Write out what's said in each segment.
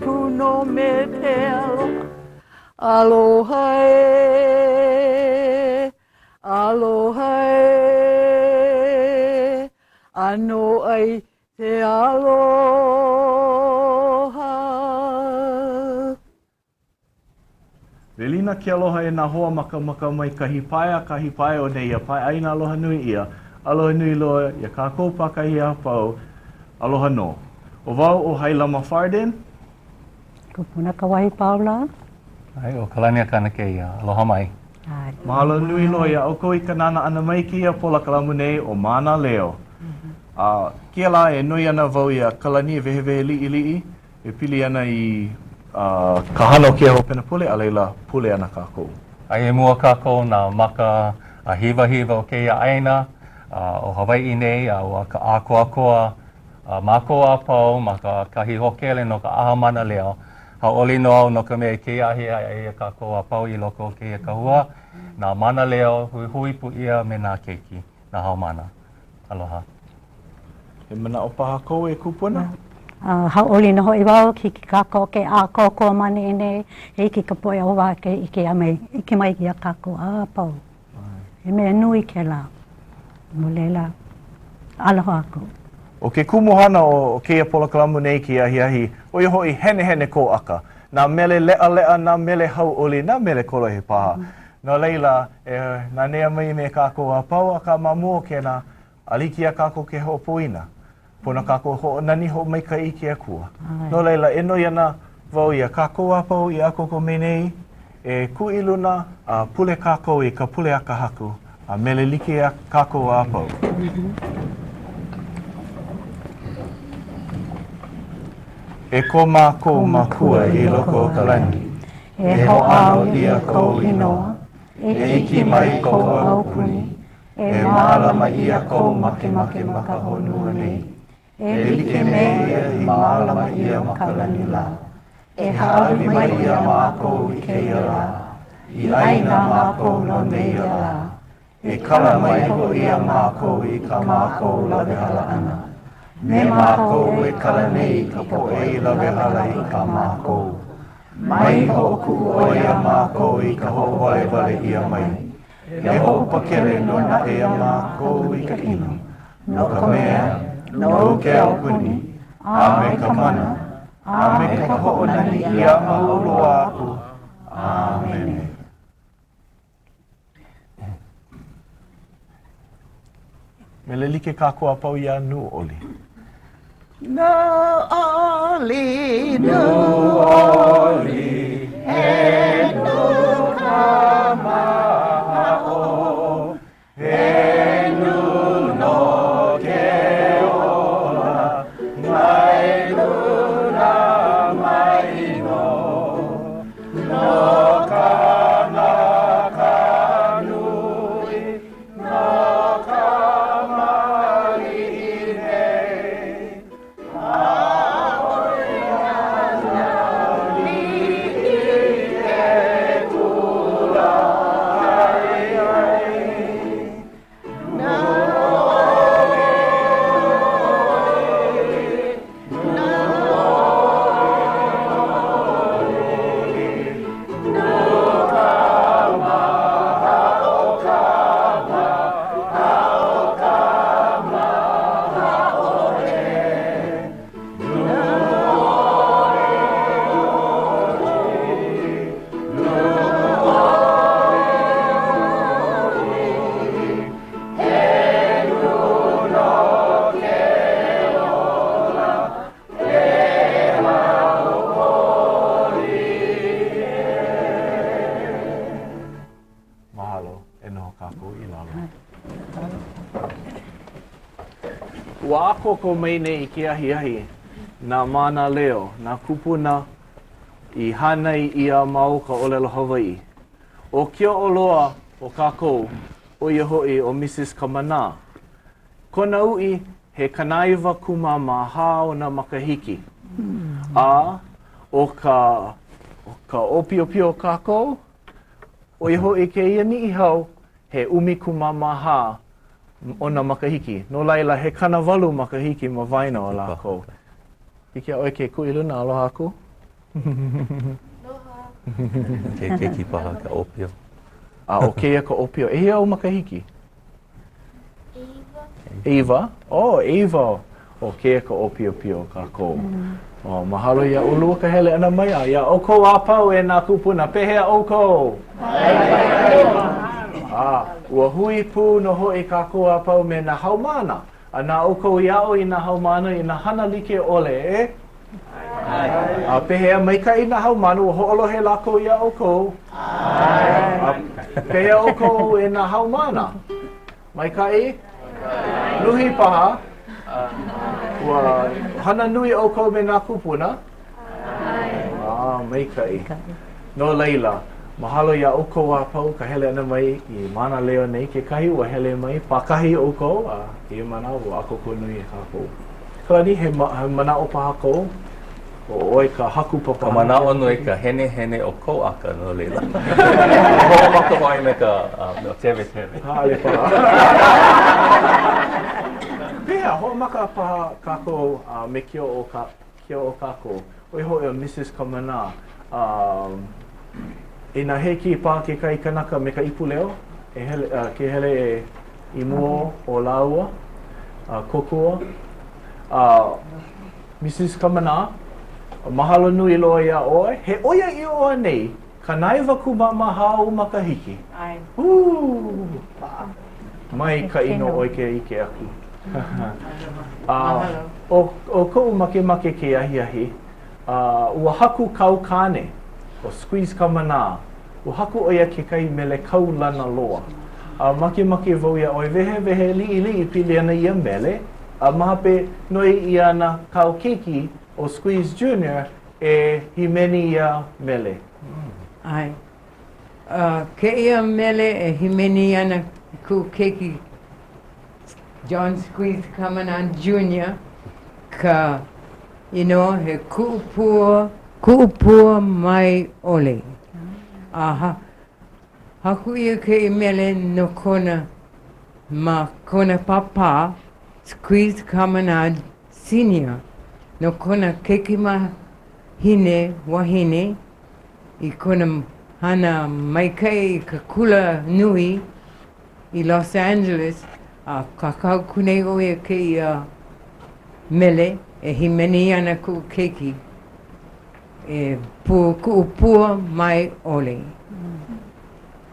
pū nō me te aloha. Aloha ē, aloha ē, ʻanoʻai te aloha. Welina ke aloha e nā hoa makamaka mai kahi pae a kahi pae o nēia pae ʻāina aloha nui ʻia. Aloha nui loa iā kākou pākahi a pau. Aloha nō. ʻO wau ʻo Hailama Farden. Kupuna Kawahipaula. ʻAe, ʻo Kalani Akana kēia. Aloha mai. ʻAe. Mahalo nui loa iā ʻoukou i ka nānā ʻana mai i kēia polokalamu nei ʻo Mānaleo. A kēia lā e noi ana wau iā Kalani e wehewehe liʻiliʻi e pili ana i ka hana o kēia hopena pule, a laila, pule ana kākou. Aia i mua kākou nā maka a hiwahiwa o kēia ʻāina ʻo Hawaiʻi nei, a ua ka ʻākoakoa mākou a pau ma ka kahi hōkele no ka ʻAha Mānaleo. Hauʻoli nō au no ka mea i kēia ahiahi aia kākou a pau i loko o kēia kahua, nā mānaleo huihui pū ʻia me nā keiki, nā haumāna. Aloha. He manaʻo paha kou e kupuna? A hauʻoli nō hoʻi wau, hiki kākou ke ʻākoakoa ma neʻi nei, hiki ka poʻe o Wākea ke ʻike mai, ʻike mai iā kākou a pau. He mea nui kēlā. No laila, aloha aku. ʻO ke kumuhana o kēia polokalamu nei kēia ahiahi, ʻo ia hoʻi Henehene Kō ʻAka. Nā mele leʻaleʻa, nā mele hauʻoli, nā mele kolohe paha. No laila, e nanea mai me kākou a pau, akā ma mua o kēnā, ʻaʻole hiki iā kākou ke hoʻopoina. Pono kākou e hoʻonani hoʻomaikaʻi i ke Akua. No laila, e noi ana wau iā kākou a pau i ʻākoakoa mai nei, e kū i luna a pule kākou i ka pule a ka Haku, a mele like kākou a pau. E ko mākou Makua i loko o ka lani, e hoʻāno ʻia kou inoa, e hiki mai kou aupuni, e mālama ʻia kou makemake ma ka honua nei, e like me ia i mālama ʻia ma ka lani lā. E hāʻawi mai iā mākou i kēia lā, i ʻai na mākou no nēia lā, E kala mai hoʻi iā mākou i kā mākou lawehala ʻana, me mākou e kala nei i ka poʻe i lawehala i kā mākou. Mai hoʻokuʻu ʻoe iā mākou i ka hoʻowalewale ʻia mai, e hoʻopakele nō naʻe iā mākou i ka ʻino, no ka mea, nou ke aupuni, a me ka mana, a me ka hoʻonani i a mau loa aku. ʻĀmene. Mele like kākou a pau iā Nūʻoli. Nūʻoli, Nūʻoli, he nū ka mahaʻo, he nū no ke ola, mai luna mai nō. No kānaka nui, no kamaliʻi nei, ʻaʻole liʻi e kula ai. Mahalo, e noho kākou i lalo. Ua ʻākoakoa mai nei i ke ahiahi nā mānaleo, nā kūpuna i hānai ʻia ma o ka ʻōlelo Hawaiʻi. ʻO ke oʻo loa o kākou, ʻo ia hoʻi ʻo Mrs. Kamanā. Kona uʻi, he 94 ona makahiki. A ʻo ka, ʻo ka ʻōpiopio o kākou, ʻo ia hoʻi kēia Niʻihau, he 14 ona makahiki. No laila, he 80 makahiki ma waena o lākou. Hiki iā ʻoe ke kū i luna, aloha aku. Ke keiki paha ka ʻōpio. A ʻo kēia ka ʻōpio. ʻEhia ou makahiki? ʻEiwa. Oh, ʻeiwa. ʻO kēia ka ʻōpiopio o kākou. Oh, mahalo iā ʻolua ka hele ʻana mai a iā ʻoukou a pau e nā kūpuna. Pehea ʻoukou? A, ua hui pū nō hoʻi kākou a pau me nā haumāna. A na ʻoukou i aʻo i nā haumāna i nā hana like ʻole, e? ʻAe. A pehea, maikaʻi nā haumāna, ua hoʻolohe lākou iā ʻoukou? ʻAe. A pehea ʻoukou e nā haumāna? Maikaʻi? Maikaʻi. Luhi paha? Ua hana nui ʻoukou me nā kūpuna? ʻAe. A, maikaʻi. No laila, mahalo iā ʻoukou a pau ka hele ʻana mai i Mānaleo nei. Kekahi ua hele mai pākahi ʻoukou, a i manawa ua ʻākoakoa nui kākou. Kalani, he, ma, he manaʻo paha kou? ʻO ʻoe ka haku papahana. Ka manaʻo nui ka henehene o kou ʻaka no laila. Hoʻomaka ʻoe me ka uh, tewetewē. ʻAʻole paha. Pehea, hoʻomaka paha kākou uh, me ke oʻo ka, ke oʻo kākou. ʻO ia hoʻi ʻo Mrs. Kamanā. Um, inā hiki paha kekahi kanaka me ka ipu leo, e hele, uh, ke hele e i mua o lāua, uh, kōkua. Uh, Mrs. Kamanā, mahalo nui loa iā ʻoe. He ʻoiaʻiʻo anei 94 ou makahiki? ʻAe. Ū! Maikaʻi nō ʻoe ke ʻike aku. Mahalo. ʻO, ʻo koʻu makemake ke ahiahi, uh, ua haku kāu kāne, ʻo Squeeze Kamanā, ua haku ʻo ia kekahi mele kaulana loa. A makemake wau iā ʻoe wehewehe liʻiliʻi pili ana ia mele, a ma hope noi ʻia ana kāu keiki, ʻo Squeeze Junior, e hīmeni ia mele. ʻAe. Uh, kēia mele e hīmeni ana kuʻu keiki John Squeeze Kamanā Jr. ka inoa he Kuʻu Pua, Kuʻu Pua Mae ʻOle. A ha, haku ʻia kēia mele no kona, ma kona pāpā, Squeeze Kamanā Senior, no kona keikimahine wahine i kona hana maikaʻi i ka kula nui i Los Angeles, a kākau aku nei ʻo ia kēia mele e hīmeni ana kuʻu keiki e pua, kuʻu pua mae ʻole.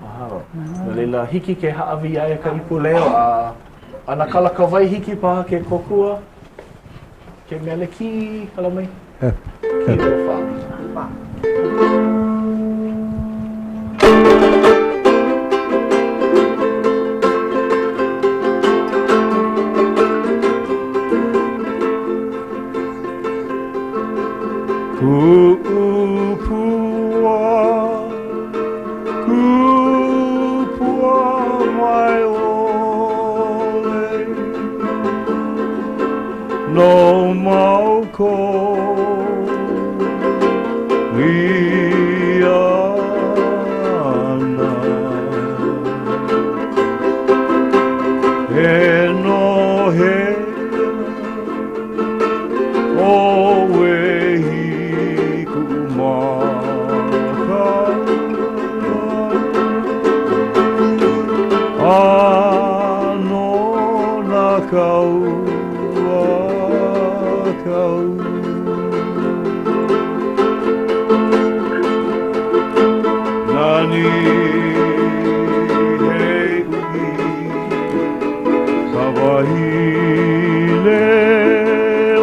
Mahalo. No laila, hiki ke hāʻawi iā ia ka ipu leo a ʻAnakala Kawai hiki paha ke kōkua ke mele kī hala mai. Kī do fa. Kuʻu pua, kuʻu pua mae ʻole No mau ko ʻana He nohea ʻo Wehi kuʻu maka A no nā kau a kau. Nani he uʻi ka wahine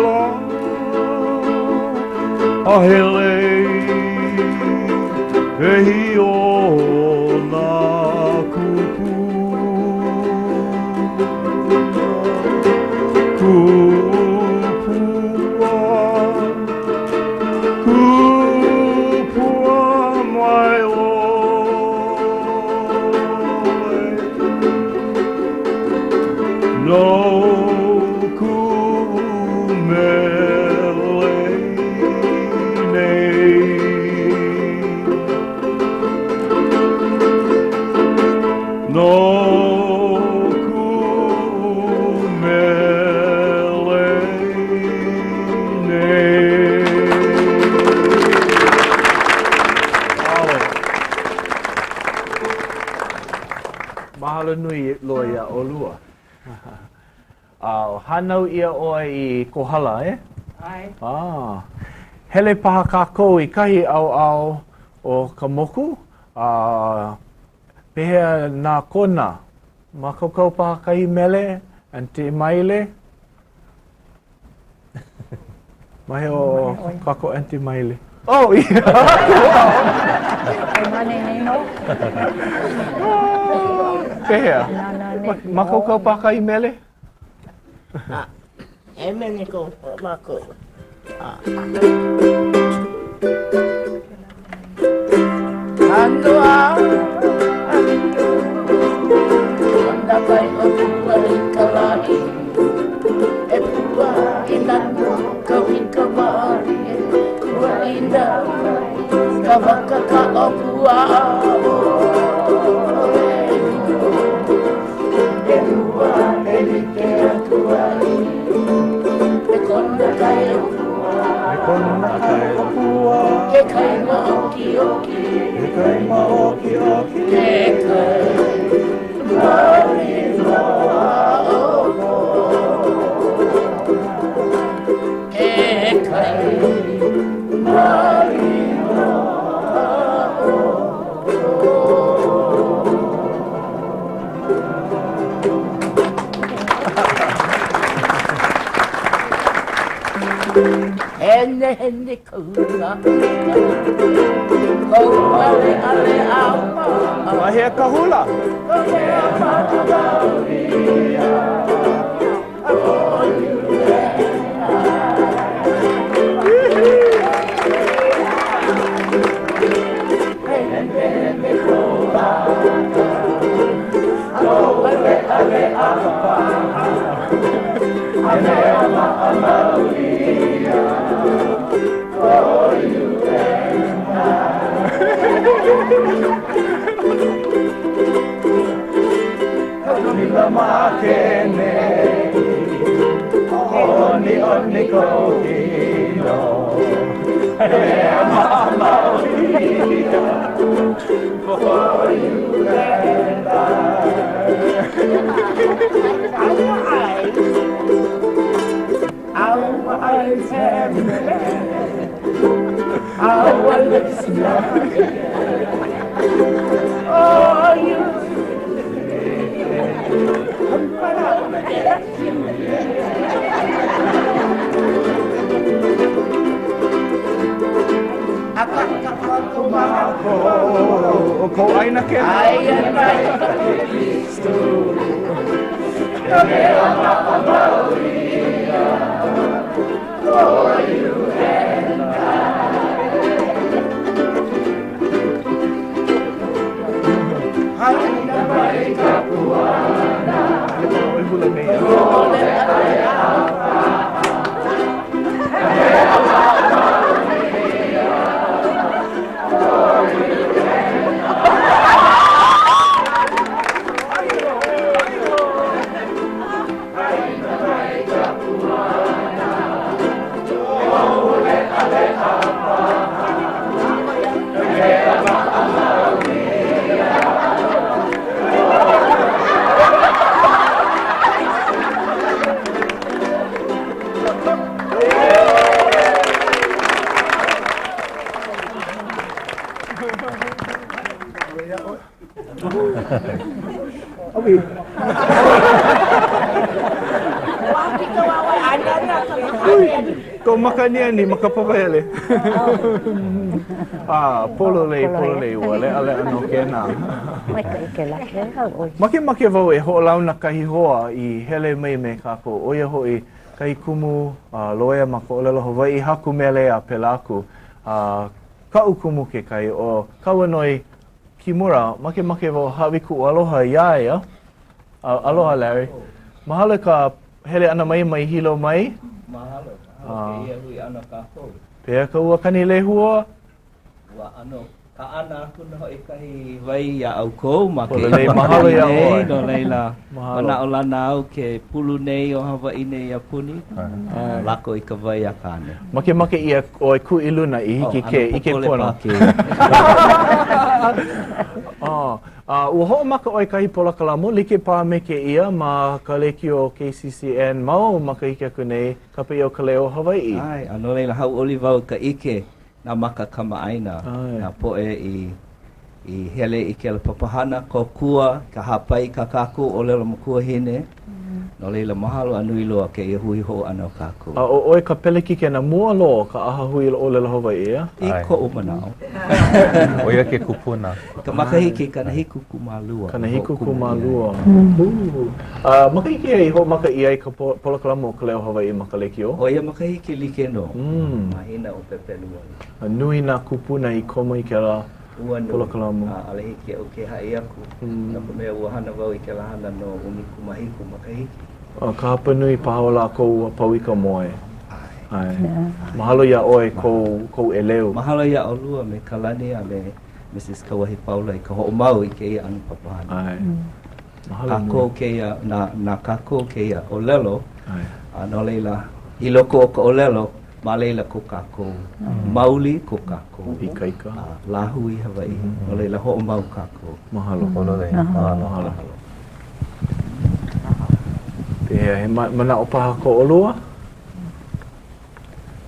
lā a he lei pehi o nā kūpuna. Kuʻu pua, kuʻu pua mae ʻole Nou kuʻu mele nei. Mahalo nui loa iā ʻolua. A hānau ʻia ʻoe i Kohala, e? ʻAe. Ah. Hele paha kākou i kahi ʻaoʻao o ka moku, a pehea nā Kona? Mākaukau paha kahi mele, Aunty Maile? Ma hea o kākou Aunty Maile? Oh, yeah. Pehea? Mākaukau paha kahi mele? E mele ko mākou. Me kona kai o pua. Ke kai māʻokiʻoki. Ke kai māʻokiʻoki. Ke kai marino aʻo Ke kai marino aʻo Ma hea ka hula? ʻO kou ʻāina kēlā? Kou makani ani ma ka papahele. Ah, pololei, pololei, ua leʻaleʻa nō kēnā. Maikaʻi kēlā kēlā ʻoi. Makemake wau e hoʻolauna kahi hoa i hele mai me kākou, ʻo ia hoʻi kahi kumu loea ma ka ʻōlelo Hawaiʻi, haku mele a pēlā aku. A kaʻu kumu kekahi, ʻo Kauanoe Kimura, makemake wau hāʻawi kuʻu aloha iā ia. Aloha, Larry. Mahalo i ka hele ʻana mai mai Hilo mai. Mahalo, mahalo kēia hui ʻana kākou. Pehea ka ua Kanilehua? Ua ʻano kaʻana aku nō hoʻi kahi wai iā ʻoukou ma kēia makahiki nei, no laila, manaʻolana au ke pulu nei o Hawaiʻi nei a puni, lako i ka wai a Kāne. Makemake ʻia ʻoe kū i luna i hiki ke ʻike pono. A ua hoʻomaka ʻoe kahi polokalamu like paha me kēia ma ka lekiō KCCN mau makahiki aku nei, kapa ʻia ʻo Ka Leo Hawaiʻi. ʻAe, a no laila hauʻoli wau i ka ʻike nā maka kamaʻāina, nā poʻe i i hele i kēlā papahana, kōkua, ka hāpai i kā kākou ʻōlelo makuahine. No laila, mahalo a nui loa kēia hui hou ʻana o kākou. A ʻo ʻoe ka pelekikena mua loa o ka ʻAhahui ʻŌlelo Hawaiʻi, ʻeā? I koʻu manaʻo. ʻO ia ke kupuna. Ka makahiki 72. 72. A makahiki ʻehia i hoʻomaka ʻia ai ka polokalamu o Ka Leo Hawaiʻi ma ka lekiō? ʻO ia makahiki like nō, mahina ʻo Pepeluali. A nui nā kūpuna i komo i kēlā Ua nui, polokalamu. a ʻaʻole hiki iaʻu ke haʻi aku, no ka mea, ua hana wau i kēlā hana no 17 makahiki. A ka hapa nui paha o lākou ua pau i ka moe. ʻAe. Mahalo iā ʻoe kou, kou ʻeleu. Mahalo iā ʻolua me Kalani a me Mrs. Kauahipaula i ka hoʻomau i kēia ʻano papahana. ʻAe. Mahalo nui. Kākou kēia, na, na kākou kēia ʻōlelo. ʻAe. A no laila, i loko o ka ʻōlelo, Ma laila ko kākou mauli, ko kākou ikaika, lāhui Hawaiʻi. No laila, hoʻomau kākou. Mahalo. Mahalo. Pehea, he manaʻo paha ko ʻolua?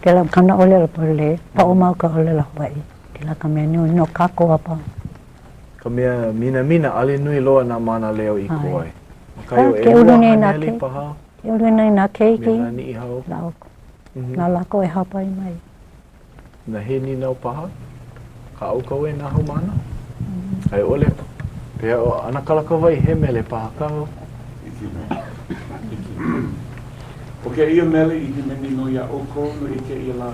Kēlā kāna ʻōlelo pololei, paʻa mau ka ʻōlelo Hawaiʻi. Kēlā ka mea nui no kākou a pau. Ka mea minamina, ʻaʻole nui loa nā mānaleo i koe. Ma kahi o 200 paha. Ke ulu nei nā keiki. Me nā Niʻihau. Na lākou e hāpai mai. Na he nīnau paha kā ʻoukou e nā haumāna? A i ʻole, pehea ʻo ʻAnakala Kawai, he mele paha kāu? Hiki nō. Hiki. ʻO kēia mele i hīmeni nō iā ʻoukou nō i kēia lā,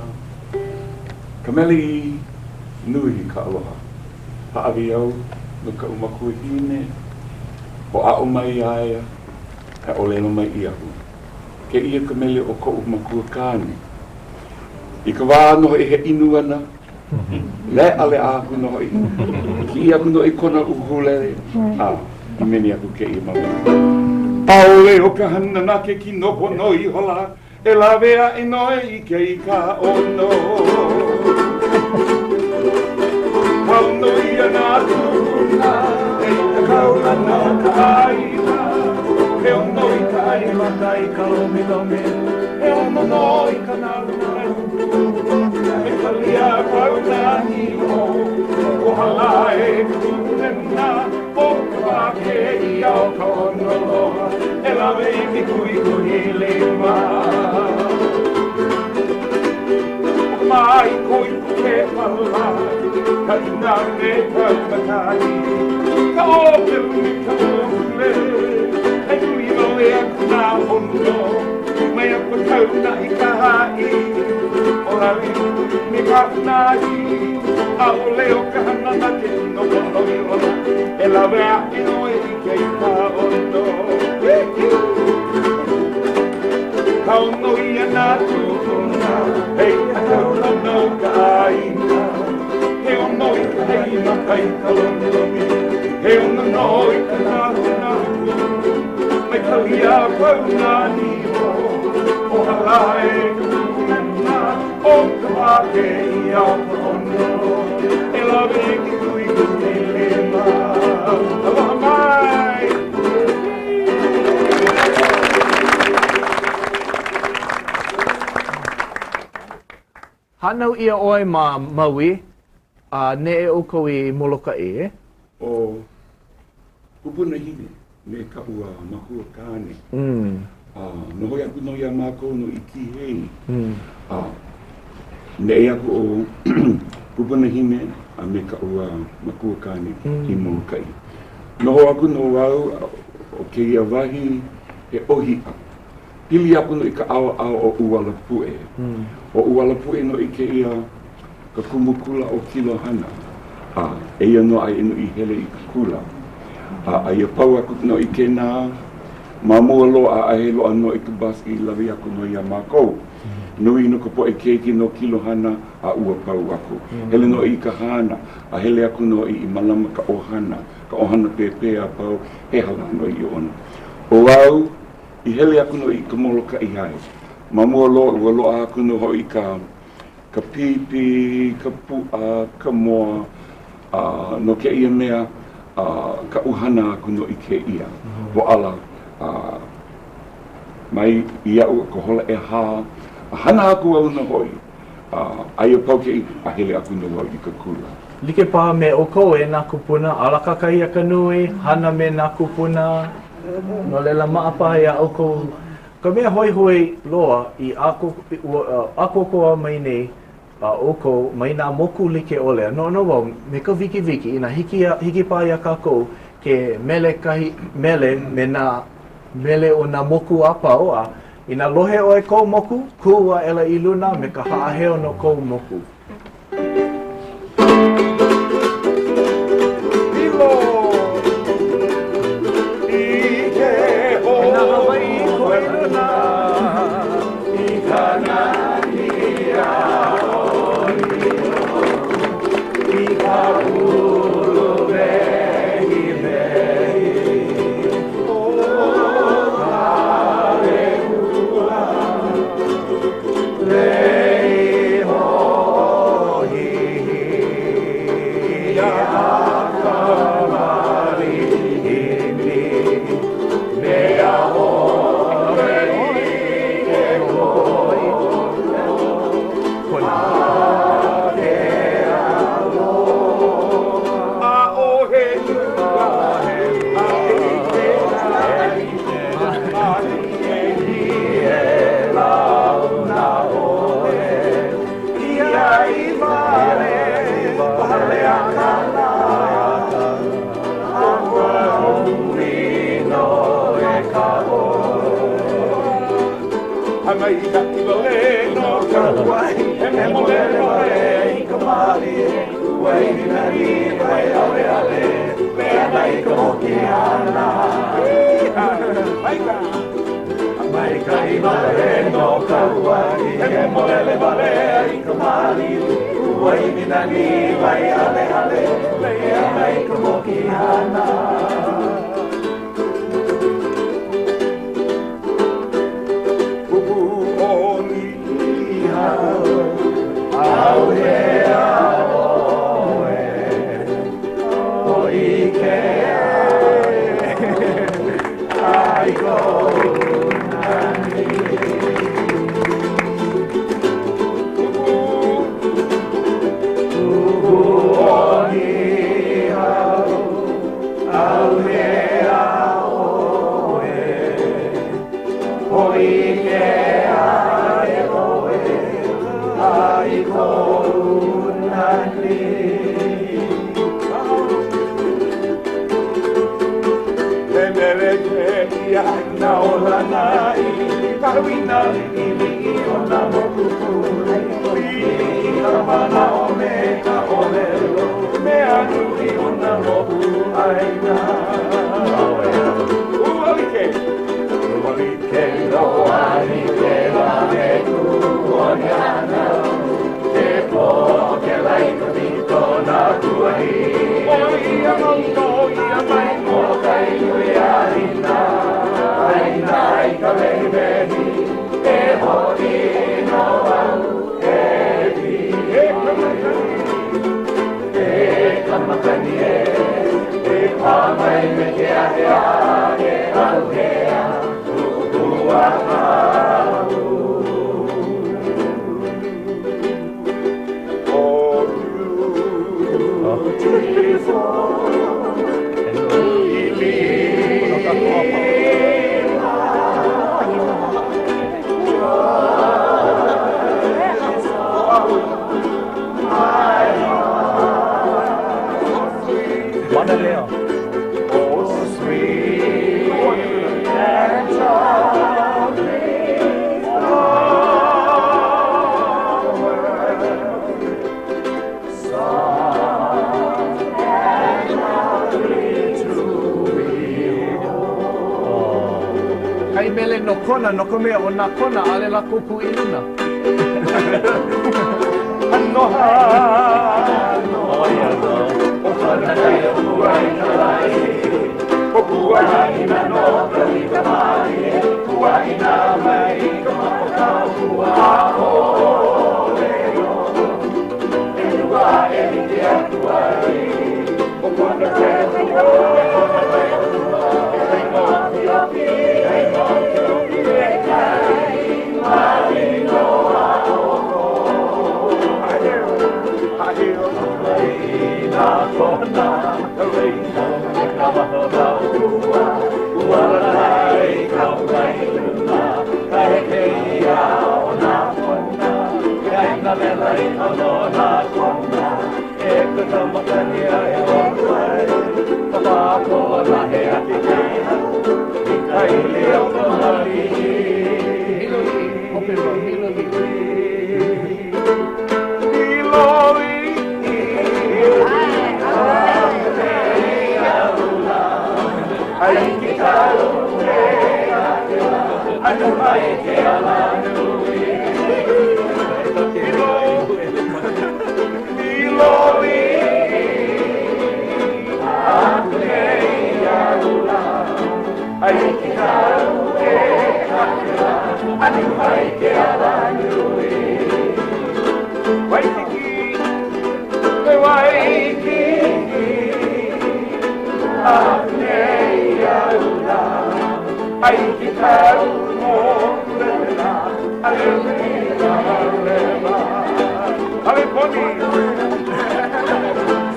ka mele i nui ka aloha. Hāʻawi au no kaʻu makuahine, hoʻāʻo mai iā ia, e ʻōlelo mai iaʻu. Kēia ka mele o koʻu makua kāne. I ka wā nō hoʻi he inu ana, leʻaleʻa aku nō hoʻi, kiʻi aku nō i kona ʻukulele, a hīmeni aku kēia mau mele. ʻAʻole ʻo ka hana na ke kino pono ihola, e lawe aʻe nō i kēia ʻono. Ka ʻono ia nā kūpuna, he iʻa kaulana o ka ʻāina, he ʻono i ka ʻai maka i ka lomilomi, he ʻono nō i ka nalunalu, me ka lia pau nā niho, Kohala e ka pūnana, ʻo ka wā kēia o ka ʻono loa, e lawe i ke kuhikuhi lima. ʻO ka māikoiko ke pala, ka ina me ka makani, ka ʻōpelu me ka ʻōhule, he nui wale aku nā ʻono, mai aku kauna i ka haʻi, ʻo Lali me ka nani, ʻaʻole ʻo ka hana na ke kino pono ihola, e lawe aʻe ʻoe i kēia ʻono. Ka ʻono ia nā kūpuna, he iʻa kaulana o ka ʻāina. He ʻono i ka ʻai maka i ka lomilomi, he ʻono nō i ka nahunahu. Mai kali a pau nā niho, o hala e ka pūnana, ʻo ka wā kēia o ka ʻono. E lawe i ke kuhikuhi lima. Aloha mai! Hānau ʻia ʻoe ma Maui, a neʻe ʻoukou i Molokaʻi, e? ʻO Kupunahine me kaʻu makua kāne. A noho aku nō iā mākou nō i Kīhei. A neʻe aku ʻo Kupunahine a me kaʻu makua kāne i Molokaʻi. Noho aku nō au o kēia wahi he ʻōhiʻa. Pili aku nō i ka ʻaoʻao o ʻUalapuʻe. ʻO ʻUalapuʻe nō i kēia ka kumu kula o Kilohana. A eia nō aʻe nō i hele i ke kula. A aia pau aku nō i kēnā ma mua loa ʻaʻahe loaʻa nō i ka bus i lawe aku nō iā mākou. Nui nō ka poʻe keiki no Kilohana a ua pau aku. Hele nō i ka hana a hele aku nō i i mālama ka ʻohana, ka ʻohana pēpē a pau, he aha lā nō i ona. ʻO au, i hele aku nō i ka Molokaʻi High. Ma mua loa, ua loaʻa aku nō hoʻi ka ka pīpī, ka puʻa, ka moa. A no kēia mea, a kaʻu hana aku nō i kēia, ua ala a mai iaʻu ka hola ʻehā, a hana aku au nō hoʻi, a aia pau kēia, a hele aku nō au i ka kula. Like paha me ʻoukou e nā kūpuna, ala kakahiaka nui, hana me nā kūpuna, no laila maʻa paha iā ʻoukou ka mea hoihoi loa i ʻākoakoa mai nei a ʻoukou mai nā moku like ʻole, a noʻonoʻo wau me ka wikiwiki, inā hiki, hiki paha iā kākou ke mele kahi mele me nā mele o nā moku a pau, a inā lohe ʻoe kou moku, kū aʻela i luna me ka haʻaheo no kou moku. E nā Hawaiʻi, kū i luna i ka nani Kahi mele no Kona, no ka mea, ʻo nā Kona, ʻaʻole lākou kū i luna. Aloha ʻo ia nō, ʻo kona kai o Kuaikalai. ʻO Kuaʻāina nō ka wika mālie, Kuaʻāina mai ka maka o ka ʻōpua. ʻAʻole nō e lua e like aku ai.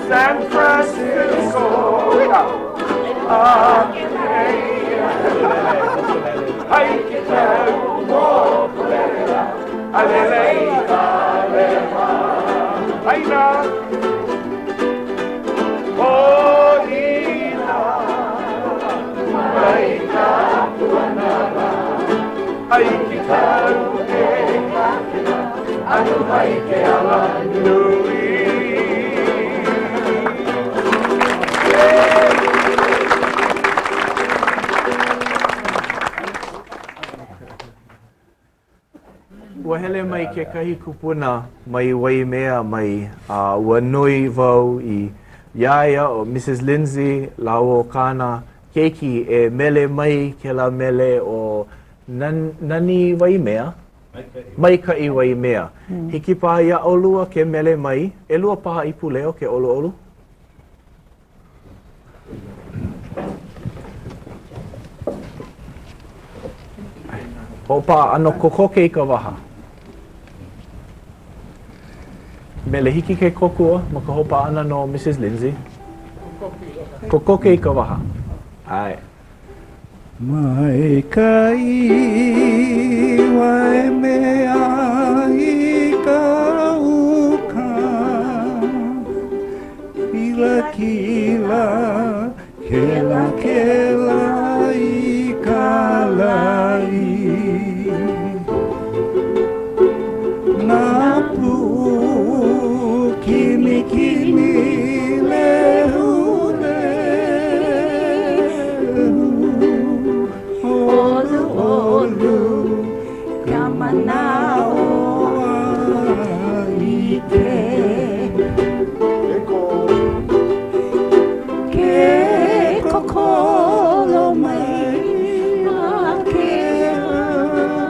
San Francisco a Ai ke kau mokulele a lele i ka lewa ʻāina Olina mai ka puana lā Ai ke kau e Anu mai ke ala nui. Ua hele mai kekahi kupuna mai Waimea mai a ua noi wau i iā ia ʻo Mrs. Lindsay lāua ʻo kāna keiki e mele mai kēlā mele ʻo Nani Waimea. Maikaʻi Waimea. Hiki paha iā ʻolua ke mele mai, ʻelua paha ipu leo ke ʻoluʻolu. Hoʻopaʻa ʻano kokoke i ka waha. Mele hiki ke kōkua ma ka hoʻopaʻa ʻana no Mrs. Lindsay. Kokoke i ka waha. ʻAe. Maikaʻi Waimea i ka uka Kilakila, kelakela i ka laʻi Nā puʻu kinikini lehulehu ʻOluʻolu ka manaʻo a ʻike Ke kokolo mai a ke ahi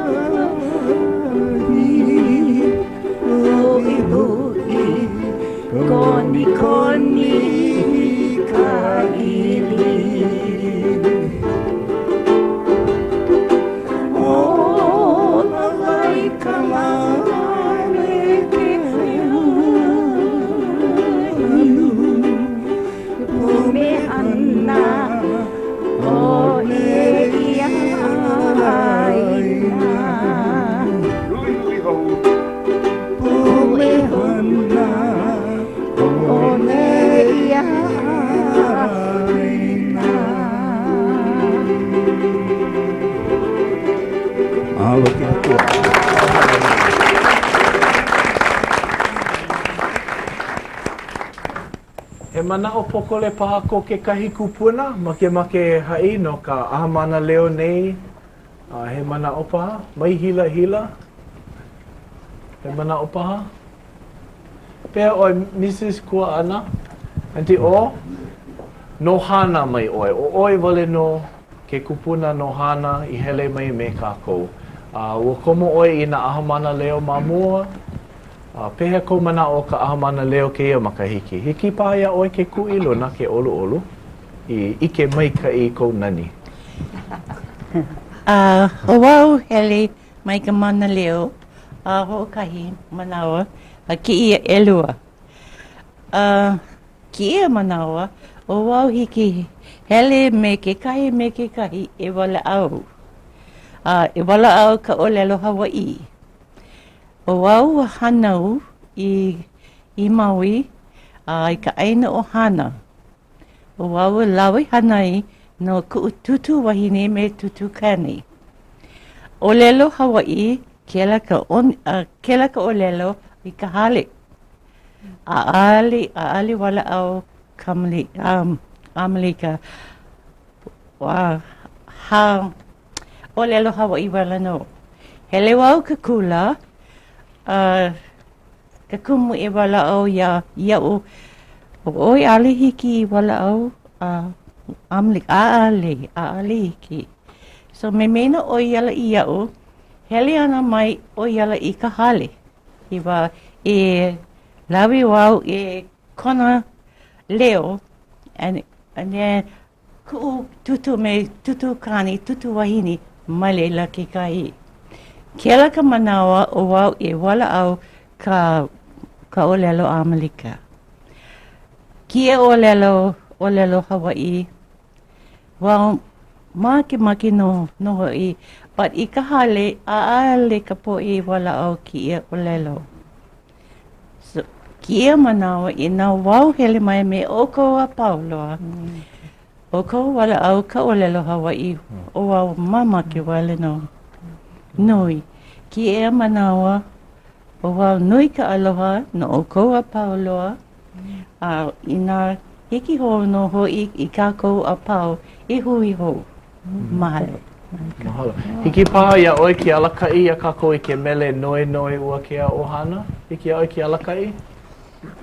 Uʻiuʻi Konikoni ka ʻili Ola like ka lā me ke anu Pumehana ʻole ia ʻāina. Huliuli hou. Pumehana ʻole ia ʻāina. Mahalo ke Akua. He manaʻo pōkole paha ko kekahi kupuna makemake e haʻi no ka ʻAha Mānaleo nei? A he manaʻo paha? Mai hilahila? He manaʻo paha? Pehea ʻoe, Mrs. Kuaʻana? Aunty O? No Hāna mai ʻoe. ʻO ʻoe wale nō ke kupuna no Hāna i hele mai me kākou. A ua komo ʻoe i nā ʻaha mānaleo ma mua? A pehea kou manaʻo o ka ʻaha mānaleo kēia makahiki? Hiki paha iā ʻoe ke kū i luna ke ʻoluʻolu i ʻike maikaʻi i kou nani. A ʻo wau hele mai ka mānaleo a hoʻokahi manawa a kēia ʻelua. A kēia manawa, ʻo wau hiki hele me kekahi me kekahi e walaʻau. A e walaʻau ka ʻōlelo Hawaiʻi. ʻO wau ua hānau i i Maui a i ka ʻāina ʻo Hāna. ʻO wau ua lawe hānai no kuʻu tūtū wahine me tūtū kāne. ʻŌlelo Hawaiʻi kēlā ka kēlā ka ʻōlelo i ka hale. ʻAʻale ʻaʻale walaʻau kamali ʻAmelika ha ʻōlelo Hawaiʻi wale nō. Hele wau ke kula, a ke kumu e walaʻau iā iaʻu, ʻo ʻoe ʻaʻole hiki i walaʻau a ʻAmelika, ʻaʻale, ʻaʻale hiki. So memena ʻo ia ala iaʻu, hele ana mai ʻo ia ala i ka hale. I wā e lawe wau i kona leo and, and then Kuʻu tūtū me tūtū kāne, tūtū wahine, ma laila kekahi. Kēlā ka manawa ʻo wau e walaʻau ka. ka ʻōlelo ʻAmelika. Kēia ʻōlelo, ʻōlelo Hawaiʻi, wau makemake nō, nō hoʻi, but i ka hale, ʻaʻale ka poʻe i walaʻau kēia ʻōlelo. So, kēia manawa, inā wau hele mai me ʻoukou a pau loa, ʻoukou walaʻau ka ʻōlelo Hawaiʻi, ʻo wau mamake wale nō. Nui. Kēia manawa, ʻo wau nui ka aloha no ʻoukou a pau loa, a inā hiki hou nō hoʻi i kākou a pau e hui hou. Mahalo. Mahalo. Hiki paha iā ʻoe ke alakaʻi iā kākou i ke mele Noenoe Uakea ʻOhana? Hiki iā ʻoe ke alakaʻi?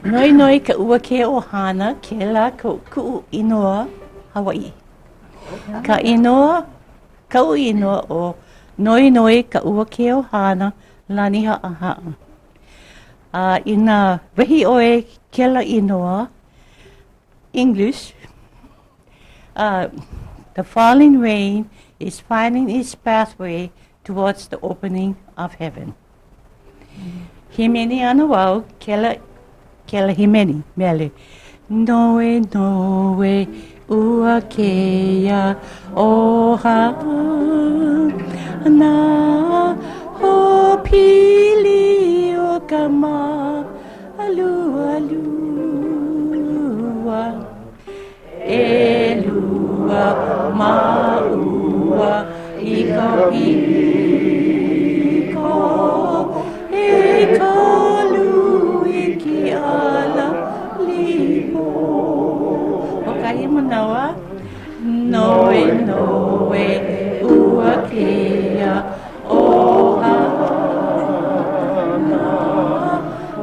Noenoe ka Uakea ʻOhana, kēlā kuʻu inoa Hawaiʻi. Ka inoa, kaʻu inoa ʻo Noenoe ka Uakea ʻOhana Lanihaʻahaʻa. A inā wehi ʻoe kēlā inoa English, uh, the falling rain is finding its pathway towards the opening of heaven. Hīmeni ana wau kēlā, kēlā hīmeni, mele. Noe, noe, ua kea ʻohana Hoʻopili o ka mālualua ʻElua māua i ka piko ʻEkolu i ke ala lipo Hoʻokahi manawa Noe, noe, ua kea ʻohana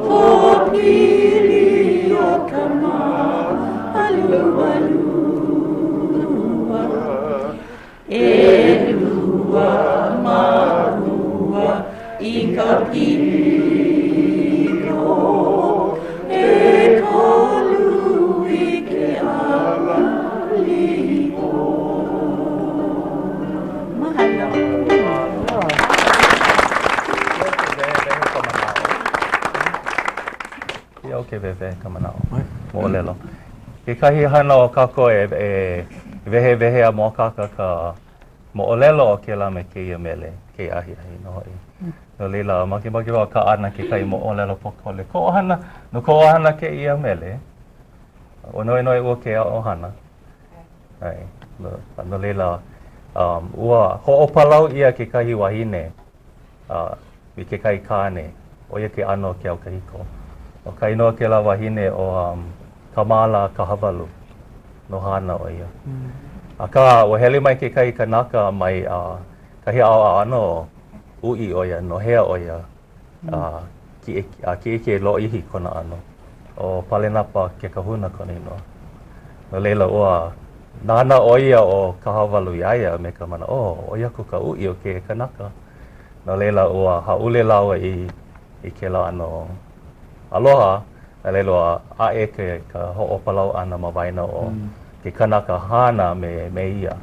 Hoʻopili o ka mālualua ʻElua māua i ka piko ʻEkolu i ke ala lipo Mahalo. Ia ke wehewehe ka manaʻo. Moʻolelo. Kekahi hana o kākou e, e wehewehe a mōakāka ka moʻolelo o kēlā me kēia mele, kēia ahiahi nō hoʻi. No laila, makemake wau kaʻana kekahi moʻolelo pōkole. Ko ʻohana, no ko ʻohana kēia mele, ʻo Noenoe Uakea ʻohana. ʻAe. No, no laila, um, ua hoʻopalau ʻia kekahi wahine uh, i kekahi kāne, ʻo ia ke ʻano o ke au kahiko. ʻO ka inoa kēlā wahine ʻo um, Kamāla Kahawalu, no Hāna ʻo ia. Mm. Akā, ua hele mai kekahi kanaka mai uh, kahi ʻaoʻao ʻano uʻi ʻo ia, nohea ʻo ia, uh, kiʻe, kiʻekiʻe lōʻihi kona ʻano. ʻO Palenapa Kekahuna kona inoa. No laila, ua nānā ʻo ia ʻo Kahawalu iā ia me ka manaʻo, oh, ʻoi aku ka uʻi o kēia kanaka. No laila, ua hāʻule lāua i, i kēlā ʻano aloha, a laila ua ʻaʻe ke, ka hoʻopalau ʻana ma waena o mm. ke kanaka Hāna me, me ia.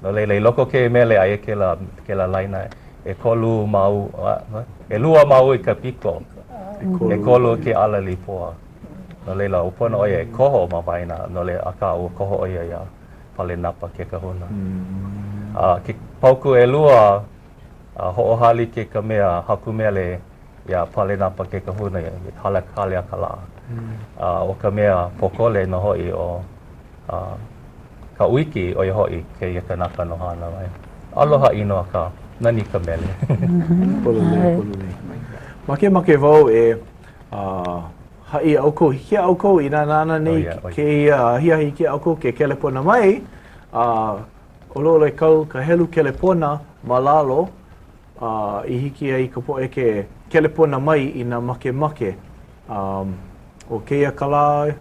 No laila, i loko o kēia mele, aia kēlā, kēlā laina, ʻekolu māu, ʻelua māua i ka piko, ʻekolu ke ala lipoa. No laila, ua pono ʻo ia e koho ma waena, no laila, akā, ua koho ʻo ia iā Palenapa Kekahuna. A ke paukū ʻelua, a hoʻohālike ka mea haku mele iā Palenapa Kekahuna i Hale, Haleakalā. A ʻo ka mea pōkole nō hoʻi ʻo a Kaʻuiki, ʻo ia hoʻi kēia kanaka no Hāna mai. Aloha ʻino akā, nani ka mele. Pololei, pololei. Makemake wau e uh, haʻi iā ʻoukou, hiki iā ʻoukou inā nānā nei oh, yeah, oh, yeah. kēia ahiahi, hiki iā ʻoukou ke kelepona mai, a uh, ʻoluʻolu e kau ka helu kelepona ma lalo uh, i hiki ai ka poʻe ke kelepona mai inā makemake. Um, ʻo kēia ka lā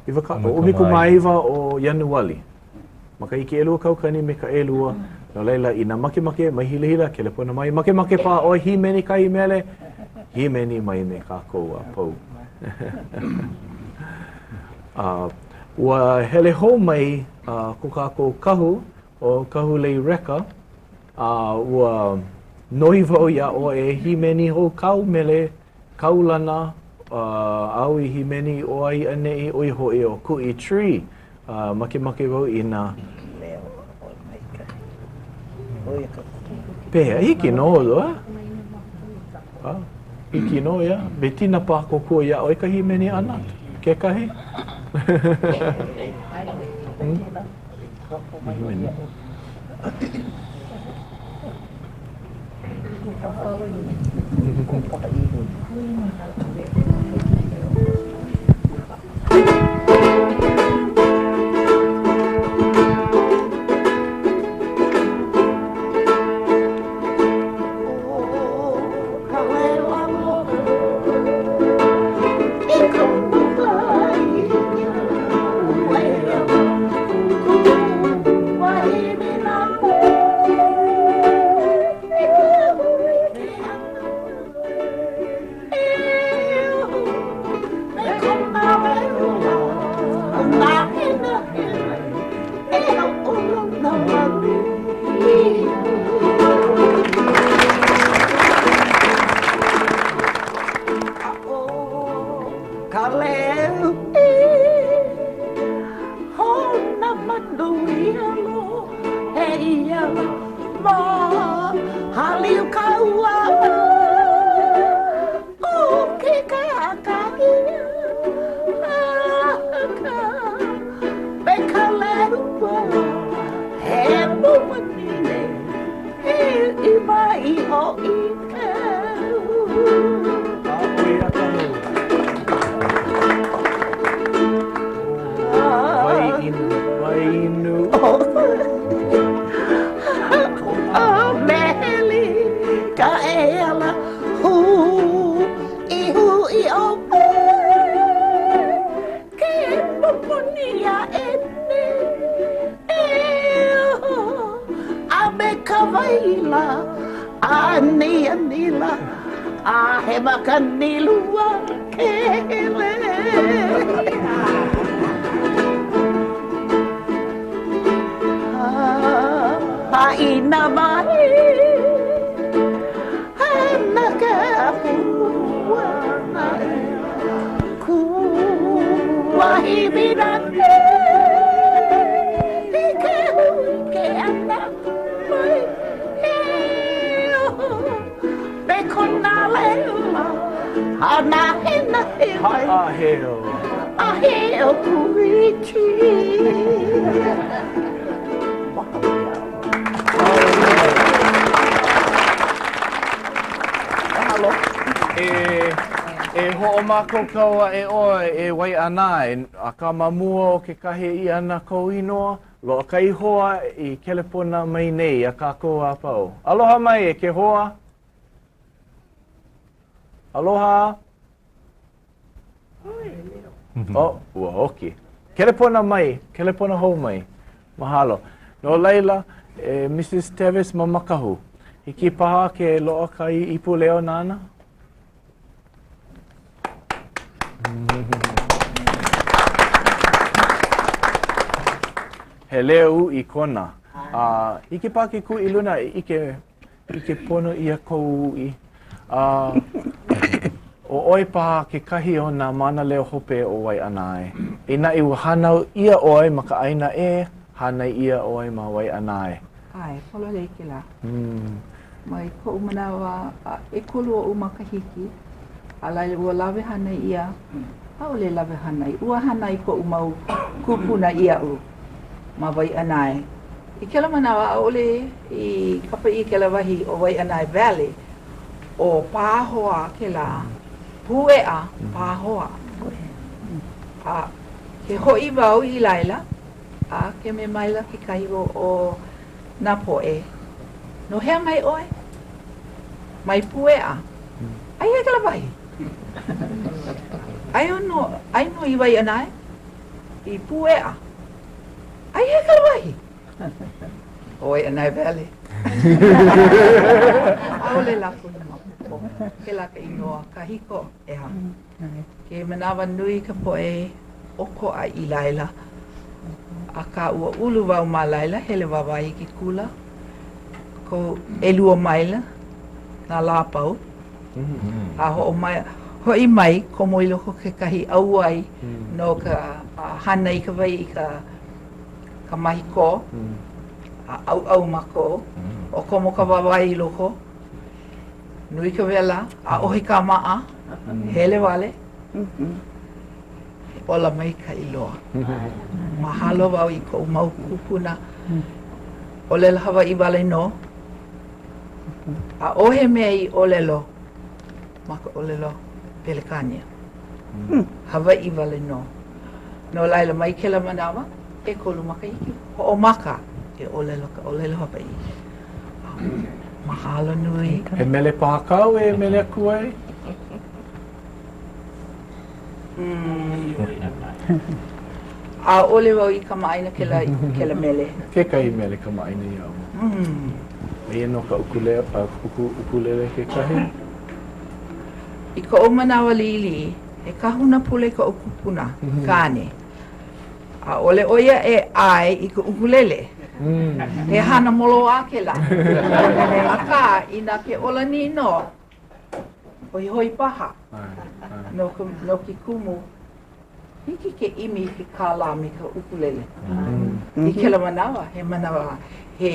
29 o Ianuali, makahiki 2000 me ka ʻelua, no laila, inā makemake, mai hilahila, kelepona mai, makemake paha ʻoe hīmeni kahi mele, hīmeni mai me kākou a pau. uh, ua hele hou mai uh, ko kākou kahu, ʻo Kahu Lei Recca, a uh, ua noi wau iā ʻoe e hīmeni hou kāu mele kaulana. āu i hīmeni ʻiʻo ai i ʻaneʻi, ʻo ia hoʻi ʻo Kuʻi Tree. Makemake wau i nā. Leo ʻoe maikaʻi. ʻO ia ka Pehea, hiki nō loa. Hiki nō, ia. Betina paha kōkua iā ʻoe ka hīmeni ʻana, kekahi? Hmm? Hīmeni. E hoʻomākaukau aʻe ʻoe e Waiʻanae, akā ma mua o ke kahe ʻia ʻana kou inoa, loaʻa kahi hoa i kelepona mai nei iā kākou a pau. Aloha mai e ke hoa! Aloha! Oh, ua oki. Kelepona mai, kelepona hou mai. Mahalo. No laila, e Mrs. Teves Mamakahu, hiki paha ke loaʻa ka ipu leo nāna? He leo uʻi kona. A uh, hiki paha ke kū i luna e ʻike ʻike pono ʻia kou uʻi. A ʻo ʻoe paha kekahi o nā mānaleo hope o Waiʻanae. Inā i ua hānau ʻia ʻoe ma ka ʻāina ʻē, hānai ʻia ʻoe ma Waiʻanae. ʻAe, pololei kēlā. Mai koʻu manawa a ʻekolu oʻu makahiki, a laila ua lawe hānai ʻia, ʻaʻole lawe hānai, ua hānai koʻu mau kūpuna iaʻu ma Waiʻanae. I kēlā manawa, ʻaʻole i kapa ʻia kēlā wahi ʻo Waiʻanae Valley, ʻo Pāhoa kēlā, Pueʻa Pāhoa. A ke hoʻi wau i laila, a ke mea maila kekahi o nā poʻe, No hea mai ʻoe? Mai Pueʻa. Ai hea kēlā wahi? Aia nō, aia nō i Waiʻanae, i Pueʻa. Ai hea kēlā wahi? ʻO Waiʻanae Valley. ʻAʻole lākou i maopopo. Kēlā ka inoa kahiko, ʻeā. Ke manawa nui ka poʻe ʻokoʻa i laila. Akā ua ulu wau ma laila, hele wāwae i ke kula, ko ʻelua maila nā lā a pau. A hoʻomai, Hoʻi mai, komo i loko kekahi ʻauwai no ka hana i ka wai i ka ka mahikō, a ʻauʻau mākou, o komo ka wāwae i loko, nui ka wela, ʻaʻohe kāmaʻa, hele wale, he ola maikaʻi loa. Mahalo wau i koʻu mau kūpuna, ʻōlelo Hawaiʻi wale nō, ʻaʻohe mea i ʻōlelo ma ka ʻōlelo Pelekānia. Hawaiʻi wale nō. No laila, mai kēlā manawa, ʻekolu makahiki, hoʻomaka e ʻōlelo ka ʻōlelo Hawaiʻi. Mahalo nui. He mele paha kāu e mele aku ai? ʻAʻole wau i kamaʻāina kēlā, kēlā mele. Kekahi mele kamaʻāina iā ʻoe. Eia nō ka ukule, uku, ukulele kekahi. I koʻu manawa liʻiliʻi, he kahuna pule koʻu kupuna kāne. ʻAʻole ʻo ia e ʻae i ka ʻukulele. He hana moloā kēlā. Akā, inā ke ʻōlani nō, hoihoi paha no ka, no ke kumu, hiki ke ʻimi i ke kālā me ka ʻukulele. I kēlā manawa, he manawa, he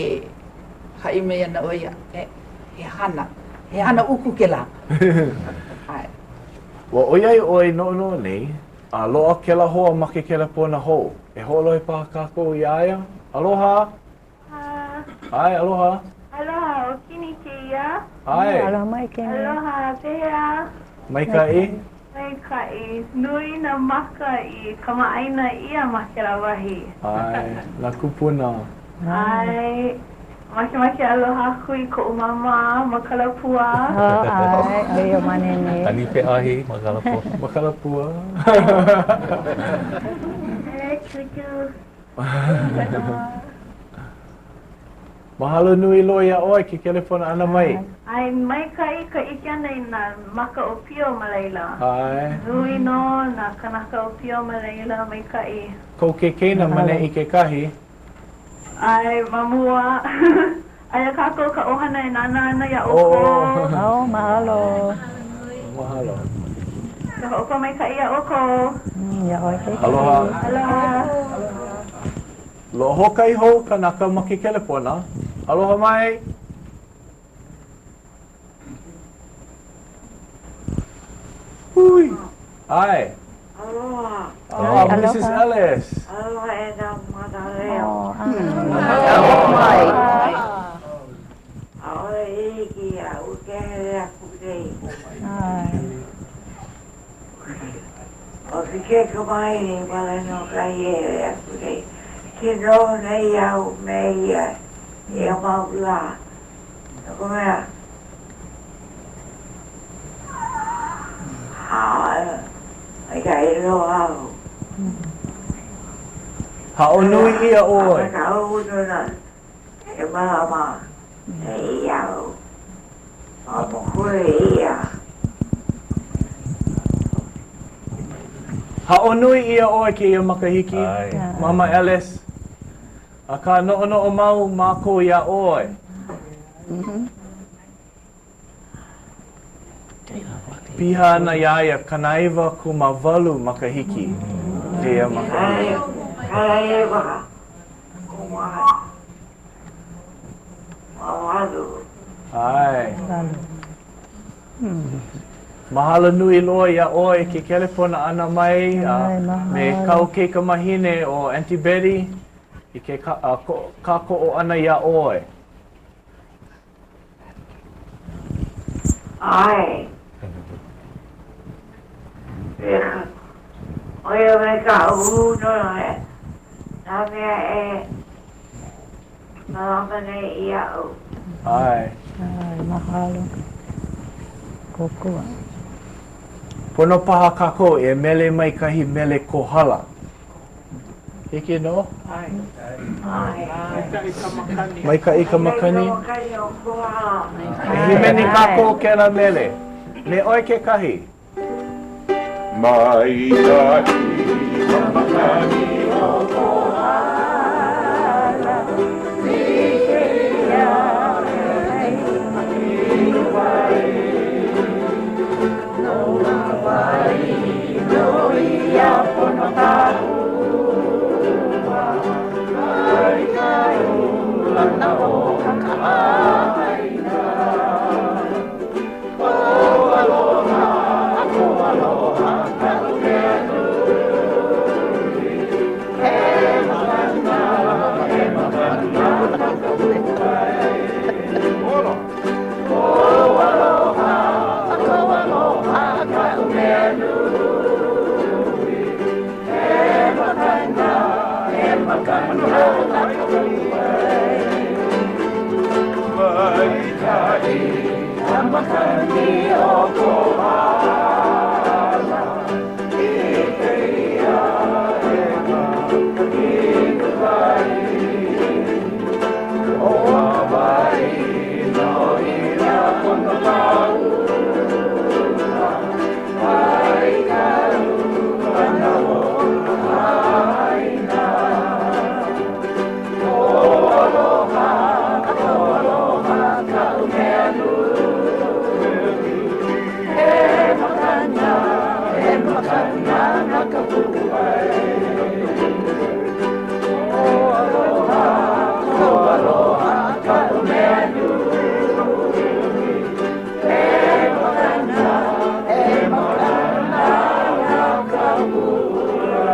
haʻi mai ana ʻo ia, he, he hana, he hana uku kēlā. ʻAe. Ua ʻoiai ʻoe noʻonoʻo nei, a loaʻa kēlā hoa ma ke kelepona hou, e hoʻolohe paha kākou iā ia? Aloha! ʻAe, aloha. Aloha, ʻo Kini kēia. ʻAe. Aloha mai, Kini. Aloha, pehea? Maikaʻi. Maikaʻi. Nui nā maka i kamaʻāina ʻia ma kēlā wahi. ʻAe, nā kūpuna. ʻAe. Makemake aloha aku i koʻu māmā ma Kalapua. ʻAe, ʻo ia ma neʻi. Kani peʻahi ma Kalapua. Ma Kalapua. E, cucu. Mahalo nui loa iā ʻoe ke kelepona ʻana mai. ʻAe, maikaʻi ka ʻike ʻana i nā maka ʻōpio ma laila. ʻAe. Nui nō nā kānaka ʻōpio ma laila, maikaʻi. Kou keikena ma neʻi kekahi. ʻAe, ma mua. Aia kākou ka ʻohana e nānā ana iā ʻoukou. Oh, mahalo. Mahalo. Ka hoʻopōmaikaʻi iā ʻoukou. Iā ʻoe kekahi. Aloha. Aloha. Loaʻa hoʻokahi hou kanaka ma ke kelepona. Aloha mai. Hui. ʻAe. Aloha. Oh, Mrs. Ellis. Aloha e nā mānaleo. Aloha mai. ʻAʻole i hiki iaʻu ke hele aku nei. ʻO ke kaikamahine wale nō kahi e hele aku nei. Ke noho nei au me ia ia mau lā. No ka mea, ʻaʻole maikaʻi loa au. Haʻo nui ʻia ʻoe. A me ka hūnuna e mālama nei iaʻu, ua pōkole ia. Haʻo nui ʻia ʻoe kēia makahiki, Mama Ellis. Akā noʻonoʻo mau mākou iā ʻoe. Piha ana iā ia 98 makahiki kēia makahiki. ʻAe. Mahalo nui loa iā ʻoe i ke kelepona ʻana mai a me kāu kaikamahine ʻo Aunty Betty i ke kākoʻo ʻana iā ʻoe. ʻAe. ʻO ia me ka hūnuna nā mea e Mālama nei iaʻu. ʻAe. ʻAe, mahalo. Kōkua. Pono paha kākou e mele mai kahi mele Kohala. Hiki nō? ʻAe. ʻAe. Maikaʻi ka makani. Maikaʻi ka makani. Maikaʻi ka makani o Kohala. E hīmeni kākou kēlā mele. Me ʻoe kekahi. Maikaʻi ka makani o Kohala, like ia me ka ʻiliwai. No ka wā. ia pono kāua Mai ka ulana o ka ʻāina Kou aloha, kou aloha kaʻu mea nui He makana, he makana na ka puʻuwai Kou aloha, kou aloha kaʻu mea nui He makana, he makana na ka puʻuwai Maikaʻi ka makani o Kohala I kēia ʻeha inu wai ʻO Hawaiʻi nō ia pono kāua Mai ka ulana o ka ʻāina Kou aloha, kou aloha kaʻu mea nui He makana, he makana na ka puʻuwai Kou aloha, kou aloha kaʻu mea nui He makana, he makana na ka puʻuwai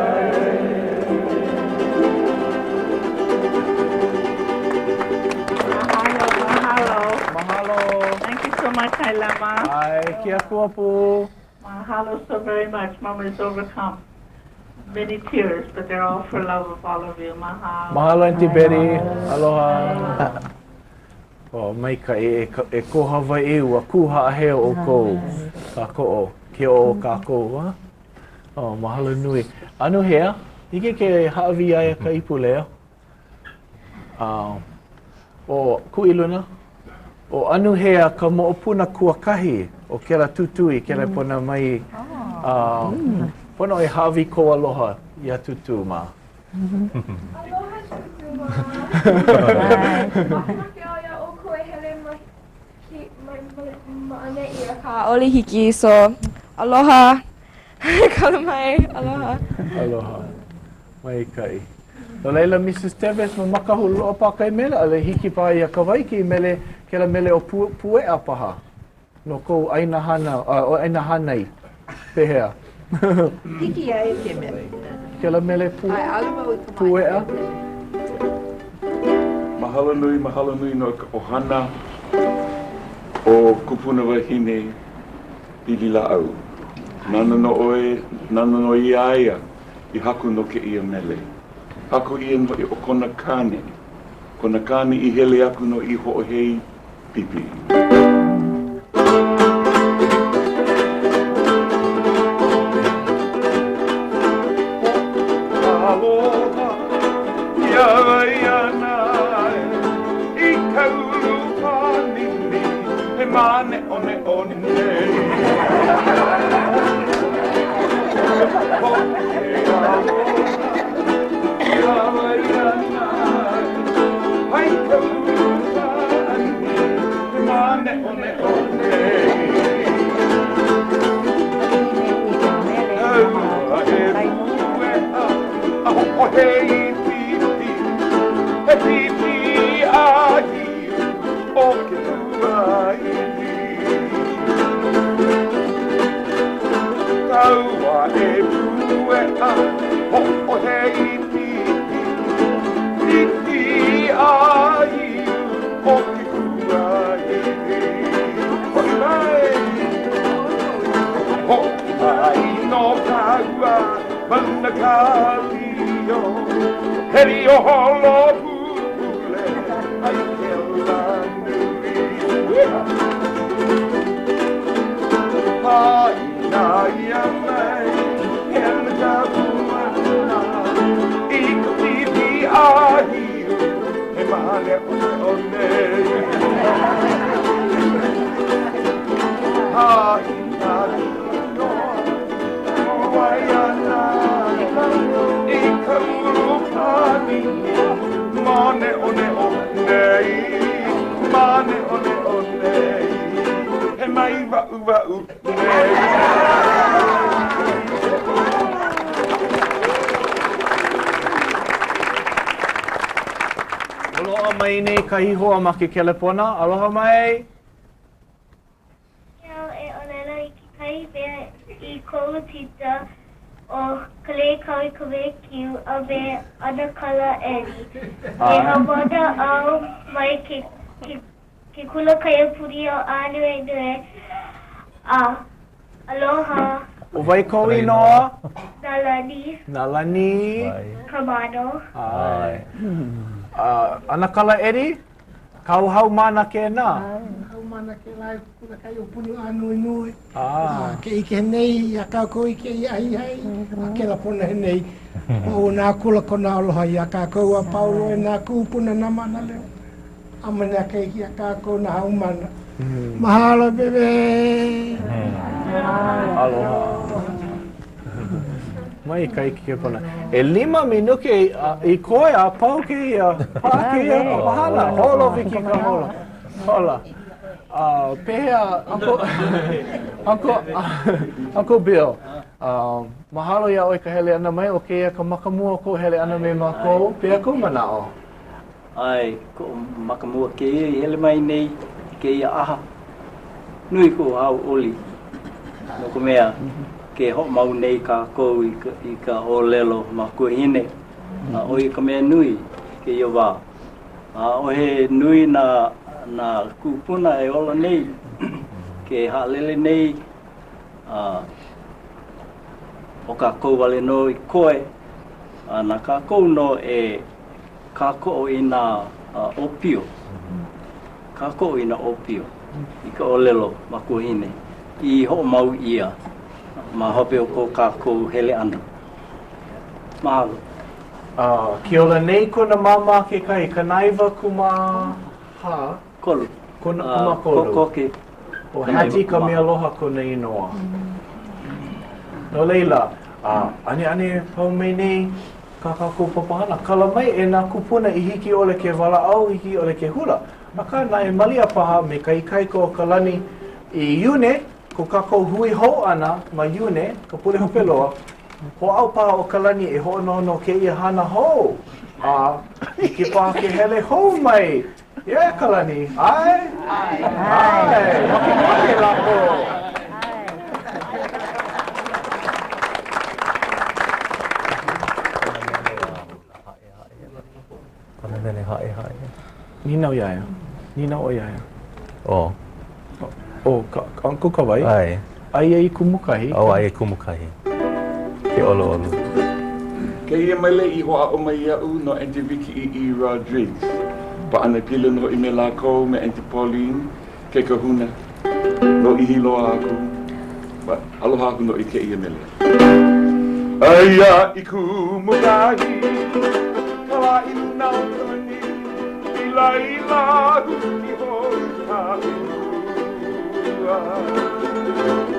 Mahalo, mahalo. Mahalo. Thank you so much, Hailama. ʻAe, ke Akua pū. Mahalo so very much. Mama is overcome. Many tears, but they're all for love of all of you. Mahalo. Mahalo, Auntie Betty. Aloha. Oh, maikaʻi e, e ko Hawaiʻi, ua kū haʻaheo ʻoukou. Kākoʻo, ke oʻo o kākou, a? Oh, mahalo nui. Anuhea, hiki ke hāʻawi iā ia ka ipu leo. ʻO Kuʻiluna, ʻo Anuhea ka moʻopuna kuakahi o kēlā tūtū i kelepona mai. Pono e hāʻawi kou aloha iā Tūtū mā. Aloha Tūtū mā. Makemake au iā ʻoukou e hele ma, ma ʻaneʻi akā ʻaʻole hiki so aloha. Kala mai, aloha. Aloha. Maikaʻi. No laila, Mrs. Teves, ma Makahuloa paha kahi mele, ʻaʻole hiki paha iā Kawaiki i mele, kēlā mele ʻo Pu, Pueʻa paha, no kou ʻāina hānau, a, ʻāina hānai. Pehea? Hiki iā ia ke mele. Kēlā mele pu, Pueʻa? Mahalo nui, mahalo nui no ka ʻohana o Kupunawahine Pililaʻau. Nāna nō ʻoe, nāna nō iā ia i haku no kēia mele. Haku ʻia nō hoʻi ʻo kona kāne, kona kāne i hele aku nō i hoʻohei pipi. Aloha iā Waianae i ka ulu pānini he māneʻoneʻo nei. Ho ke aloha iā Waianae ai ka ulu pānini he māneʻoneʻo nei. Kaua e pueʻa a hoʻohei pipi, he pipi ʻāhiu o ke kuahiwi. Kaua e pueʻa hoʻohei pipi, pipi ʻāhiu o ke kuahiwi. Hoʻi mai, hoʻi mai nō kāua ma luna ka lio, he lio holo pupule ai kēlā nui. Haʻina ʻia mai kēlā ka puana i ka pipi ʻāhiu he māneʻoneʻo nei. Haʻina inoa ʻo Waianae i ka ulu pānini māneʻoneʻo nei, māneʻoneʻo nei, he māiwaʻuwaʻu nei. Aloha mai nei kahi hoa ma ke kelepona. Aloha mai. Au e ʻōlelo i kekahi mea i koʻu tita ʻo Kalei Kauikawekiu a me ʻAnakala Eddie. He haumāna au mai ke ke kula kaiapuni ʻo Ānuenue. A aloha. ʻO wai kou inoa? Nalani. Nalani. Kamano. ʻAe. ʻAnakala Eddie? Kāu haumāna kēnā? ʻAe, haumāna kēlā i ke kula kaiapuni ʻo Ānuenue. A ke ʻike nei iā kākou i kēia ahiahi, a kēlā ponahe nei, hoʻouna akula kona aloha iā kākou a pau loa e nā kūpuna, nā mānaleo, a me nā keiki a kākou, nā haumāna. Mahalo, bebe! Aloha. Maikaʻi ke kelepona. ʻElima minuke i koe a pau kēia, paʻa kēia papahana. Holo Vicky ka holo. Hola. Uh, pehea, Uncle, Uncle, Uncle Bill, uh, mahalo iā ʻoe ka hele ʻana mai ʻo kēia ka makamua o kou hele ʻana me mākou. Pehea kou manaʻo? ʻAe, koʻu makamua kēia i hele mai nei i kēia ʻaha. Nui koʻu hauʻoli, no ka mea, ke hoʻomau nei kākou i ka, i ka ʻōlelo makuahine, a ʻo ia ka mea nui i kēia wā. ʻAʻohe nui nā, nā kūpuna e ola nei, ke haʻalele nei, a ʻo kākou wale nō i koe, a na kākou nō e kākoʻo i nā ʻōpio, kākoʻo i nā ʻōpio i ka ʻōlelo makuahine i hoʻomau ʻia ma hope o ko kākou hele ʻana. Mahalo. Uh, kiola nei kona māmā kekahi, 94. Kolu. Kona kūmākolu. Kokoke. ʻO Hattie Kamealoha kona inoa. No laila, ʻaneʻane pau mai nei kā kākou papahana. Kala mai e nā kūpuna i hiki ʻole ke walaʻau, hiki ʻole ke hula. Akā naʻe, malia paha me ka ikaika o ka lani i Iune, ko kākou hui hou ʻana ma Iune, ka pule hope loa, hoʻāʻo paha ʻo Kalani e hoʻonohonoho kēia hana hou, a hiki paha ke hele hou mai Yeah, Kalani. ʻAe? ʻAe. Makemake lākou. Kona mele haʻehaʻe. Nīnau iā ia. Nīnau ʻoe iā ia. Oh. ʻO ka Uncle Kawai. ʻAe. Aia i Kumukahi. Oh, aia i Kumukahi. Ke ʻoluʻolu. Kēia mele i hoʻāʻo mai iaʻu no Aunty Vicky ʻĪʻī Rodrigues. Paʻana pili nō hoʻi me lākou me Aunty Pauline, ke kahuna. Lōʻihi loa aku. But aloha aku nō i kēia mele. Aia i Kumukahi, ka lā i luna o ka lani, i laila huki hou ka ua.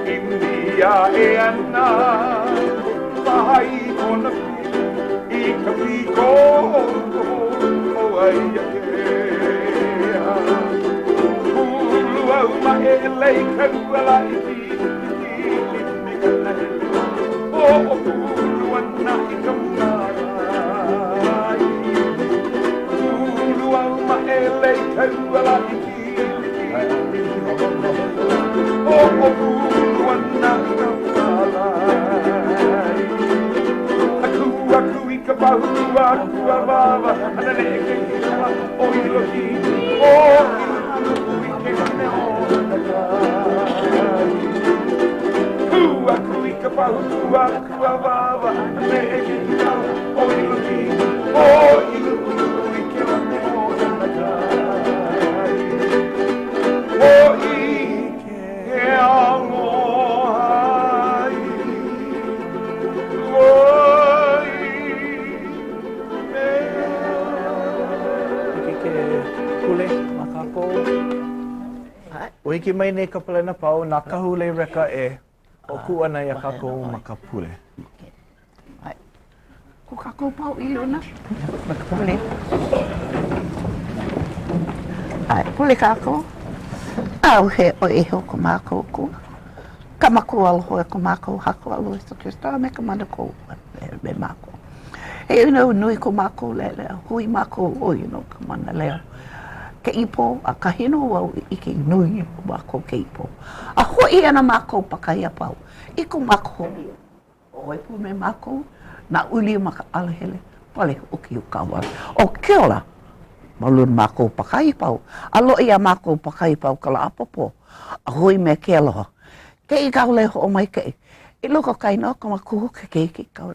ʻImi aʻe ana paha i kona pili i ka piko o Waiākea. Kūlu au maʻe lei ka ua lā i kili i ka nahele. Hoʻopulu ana i ka mālai. Kūlu au maʻe lei ka ua lā i Hoʻopulu ana i ka mālai. A kū aku i ka pahu a kuawāwa a nane e ke kila o Ilohi. O Iluku i ke one o Nakai. Kū aku i ka pahu a kuawāwa a nane e ke kila o Ilohi. O Iluku i ke one o Nakai. O i ke aloha i Hiki ke pule ma kākou. Ua hiki mai nei ka palena pau na Kahu Lei Recca e hoʻokuʻu ana iā kākou ma ka pule. Kū kākou pau i luna. Ma ka pule. ʻAe, pule kākou. ʻAuhea ʻoe iho ko mākou Akua. Ka Makua aloha e ko mākou Haku aloha Iesū Kristo a me ka Mana kou me mākou. He you know, nui ko mākou lele, hui mākou ʻo you know, ka mānaleo. Kēia pō, ʻakahi nō wau i ʻike i nui o mākou kēia pō. A hoʻi ana mākou pākahi a pau i ko mākou home. ʻOe pū me mākou, nā ʻūlio ma ka alahele, pale hoʻoki o ka wale. ʻO ke ola, ma luna mākou pākahi a pau, a loaʻa iā mākou pākahi a pau ka lā ʻapōpō, a hui me ke aloha. Kēia kaule hoʻomaikaʻi, i loko ka inoa ka makua, ke keiki, ka.